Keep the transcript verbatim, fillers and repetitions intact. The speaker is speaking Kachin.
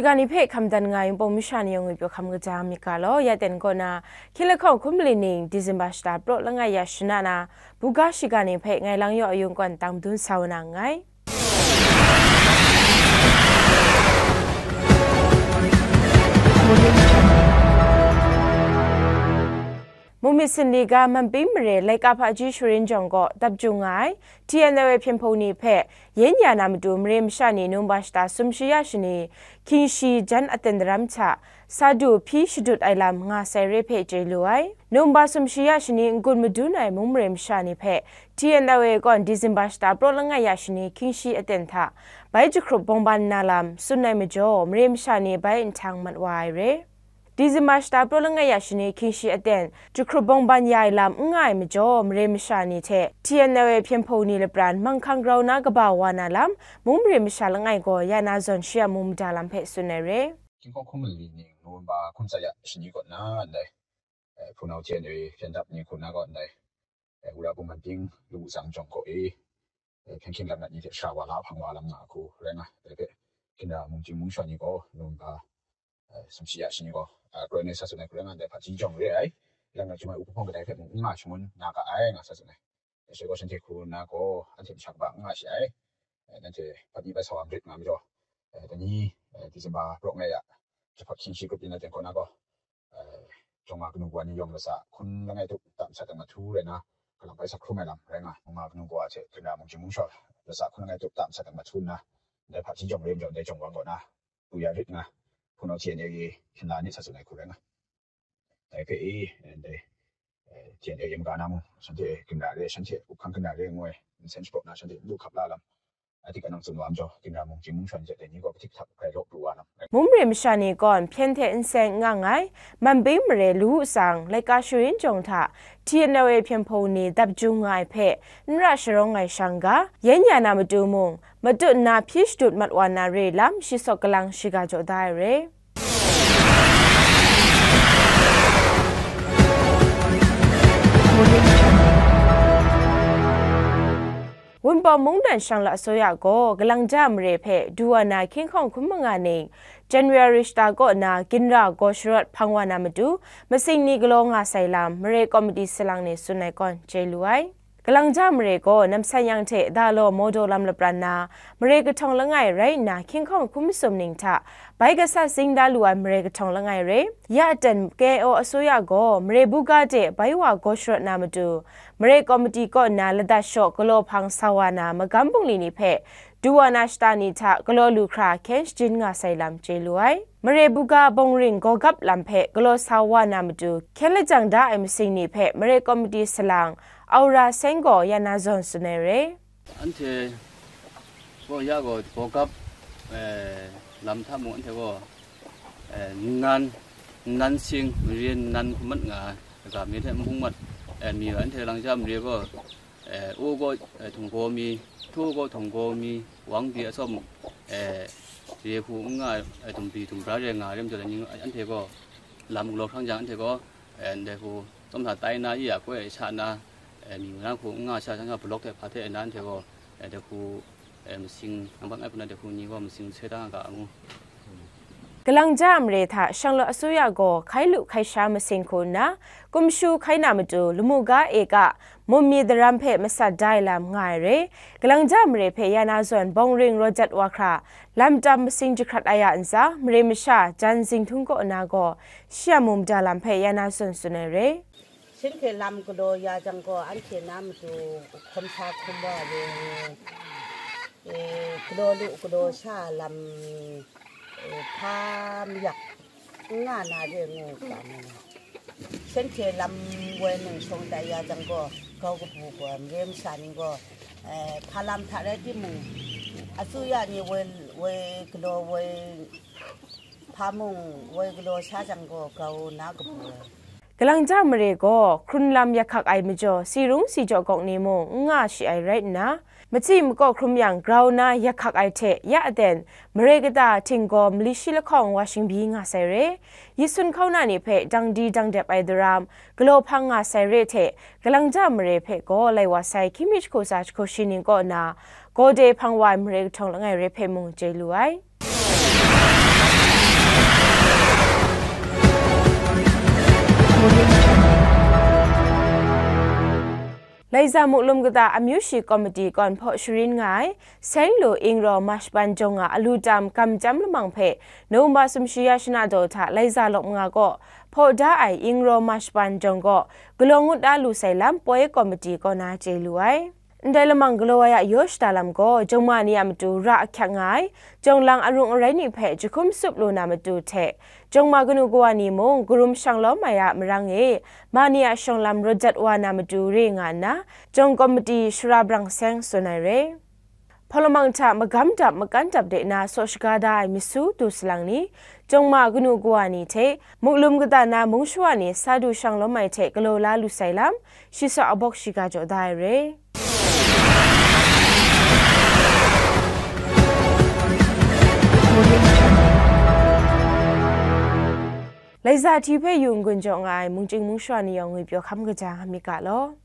Ga ni hpe hkam dan nga ai Wunpawng masha ni yawng ngwi pyaw hkam kaja myit ga law, ya ten kaw na, hkying lahkawng hkun mali ning, December shata praw langai ya shana na, buga shiga ni hpe ngai Lang Yaw Ayung kaw tang madun sa wa na nngai. Mung myit sinli ga Manping mare laika hpaji sharin jawng kaw dap jung nga ai T N L A hpyen hpung ni hpe yen ya na matu mare masha ni November shata sumshi ya shani hkying shi jan aten daram hta sa du hpyi shadut ai lam nga sai re hpe chye lu ai. November sumshi ya shani n-gun madun ai mung mare masha ni hpe T N L A kaw December shata praw langai ya shani hkying shi aten hta bai jahkrup bawng ban na lam tsun ai majaw, mare masha ni bai nhtang mat wa ai re. December shata praw langai ya shani hkying shi aten jahkrup bawng ban ya ai lam n nga ai majaw, mare masha ni hte T N L A hpyen hpung ni lapran manghkang grau na kaba wa na lam, mung mare masha langai gaw ya na zawn shi a mung mada lam hpe tsun ai re. Hkying hkawng hkun mali ning November hkun tsawt ya shani kaw na ndai, eh, hpunau T N L A hpyen dap ni hku na kaw ndai, eh, Wura Bung Manping lu tsang jawng kaw e, eh, hpyen hkying lam nat ni hte shara wa la hpang wa lam nga hku rai nga, dai hpe ginra mung chying mung shawn ni gaw November, eh, sumshi ya shani gaw, eh, kraw ngai sa tsun ai hku rai nga, ndai hpaji jawng re ai. Lang ngai chyum ai upu hpawng kadai hpe mung n nga shangun na ga ai nga sa tsun ai. Dai sha gaw shanhte hku na gaw anhte masha kaba n nga shi ai. Eh, nanhte hpat ni hpat sa wa marit nga majaw, eh, dai ni, eh, December praw langai ya jahpawt hkying shi grup yin na ten kaw na gaw, eh, jawng ma kanu kawa ni yawng lasa hkun langai tup tam sat ai mahtu rai na, galang bai sa hkrum ai lam rai nga, jawng ma kanu kawa hte ginra mung chying mung shawn lasa hkun langai tup tam sat ai mahtu nna, ndai hpaji jawng re majaw ndai jawng wang kaw na, lu ya rit nga, hpunau T N L A hkyen la ni sa tsun ai hku rai nga. Dai hpe e, ndai, eh, T N L A maga na mung, shanhte ginra re, shanhte up hkang ginra re ngu ai, nsen shapraw na shanhte n lu hkap la lam, adik anang tsun wa majaw, ginra mung chying mung shawn hte dai ni gaw kahtik htak grai law pru wa lam rai. Mung mare masha ni gaw hpyen hte nsen n nga ai, Manping mare lu tsang, laika sharin jawng hta T N L A hpyen hpung ni dap jung nga ai hpe n ra sharawng ai shang ga, yen ya na matu mung, matut nna hpyi shadut mat wa na re lam shi sawk galang shiga jaw da ai re. Wunpawng mungdan Shanglawt Asuya gaw Galang ja mare hpe du wa na hkying hkawng hkun manga ning, January shata kaw na ginra gaw sharawt hpang wa na matu, masing ni galaw nga sai lam, mare komiti salang ni tsun ai kawn chye lu ai. Galang ja mare gaw namsan yang hte da law mawdaw lam lapran na, mare kahtawng langai rai nna, hkying hkawng hkun masum ning hta bai gasat zing da lu ai mare kahtawng langai re. Ya aten K I O asuya gaw mare buga de bai wa gaw sharawt na matu, mare komiti kaw nna ladat shaw galaw hpang sa wa na magam bungli ni hpe du wa na shata ni hta galaw lu hkra hkyen shajin nga sai lam chye lu ai. Mare buga bawng ring gaw gap lam hpe galaw sa wa na matu, hkyen lajang da ai masing ni hpe mare komiti salang Aura Seng gaw ya na zawn tsun ai re. Anhte gaw ya gaw gaw gap, eh, lam hta mung anhte gaw, eh, nnan, nnan sing, mare nnan hku mat nga ai, kaga mi hte nbung mat, eh, mi ai. Anhte Galang ja mare gaw, eh, u gaw, eh, htung gaw mi, htu gaw htung gaw mi, wang pyi atsawm, eh, re hku n nga ai, eh, dumpyi dumpra re nga ai, rim taw dai ni, anhte gaw lam galaw hkrang jang, anhte gaw, eh, ndai hku tsawm hta tai na, yi ya koi ai sha na, eh, mi na hku n nga sha, sha, sha, block hte hpa hte na, anhte gaw, eh, dai hku, eh, masing, nang hpa ngai hpuna dai hku ni gaw masing sai da nga ga ngu. Galang ja mare hta Shanglawt Asuya gaw hkai lu hkai sha masing hku nna, kumshu hkai na matu lamu ga eka, mummi daram hpe masat da ai lam nga ai re. Galang ja mare hpe ya na zawn bawng ring raw jat wa hkra, lam tam masing jahkrat ai a ntsa, mare masha jan zinghtung kaw na gaw, shi a mung mada lam hpe ya na zawn tsun ai re. Shanhte lam galaw ya jang gaw, anhte na matu hkawm sa hkawm wa re ngu, e, galaw lu galaw sha lam, e, hpa mayak n nga na re ngu ga mu. Shanhte lam woi nang shawng tai ya jang gaw, grau kabu gaw, mare masha ni gaw, e, hpa lam hta rai timung, asuya ni woi, woi galaw, woi hpa mung, woi galaw sha jang gaw, grau na kabu ai. Galang ja mare gaw hkrun lam yak hkak ai majaw, si rung si jaw gawk ni mung n nga shi ai rai nna, machyi makaw hkrum yang grau na yak hkak ai hte ya aten, mare kata htinggaw mali shi lahkawng wa shingbyi nga sai re. Yi sun hkauna ni hpe dang di dang dep ai daram, galaw hpang nga sai re hte, galang ja mare hpe gaw lai wa sai hkying mi jahku tsa jahku shi ning kaw na, gawde hpang wa ai mare kahtawng langai re hpe mung chye lu ai. Laiza Muklum kata amyu shi komiti kawn hpaw sharin nga ai, Seng Lu Ingraw Mashpan jawng a alu tam kamjam lamang hpe November sumshi ya shana daw hta Laiza lawk manga kaw hpaw da ai Ingraw Mashpan jawng gaw galaw ngut da lu sai lam poi komiti kaw na chye lu ai. Ndai lamang galaw ai a yaw shada lam gaw, jawng ma ni a matu ra ahkyak nga ai, jawng lang arung arai ni hpe jahkum sup lu na matu hte, jawng ma kanu kawa ni mung karum shanglawm ai a marang e, ma ni a shawng lam rawt jat wa na matu re nga nna, jawng komiti shara brang seng tsun ai re. Hpawlamang hta magam dap makan dap de na saw shaga da ai masu du salang ni, jawng ma kanu kawa ni hte, muklum kata na mung shawa ni sa du shanglawm ai hte galaw la lu sai lam, shi saw abawk shiga jaw da ai re. Laiza hti hpe yu n-gun jaw nga ai mungchying mungshawa ni yawng ngwi pyaw hkam kaja nga myit ga law.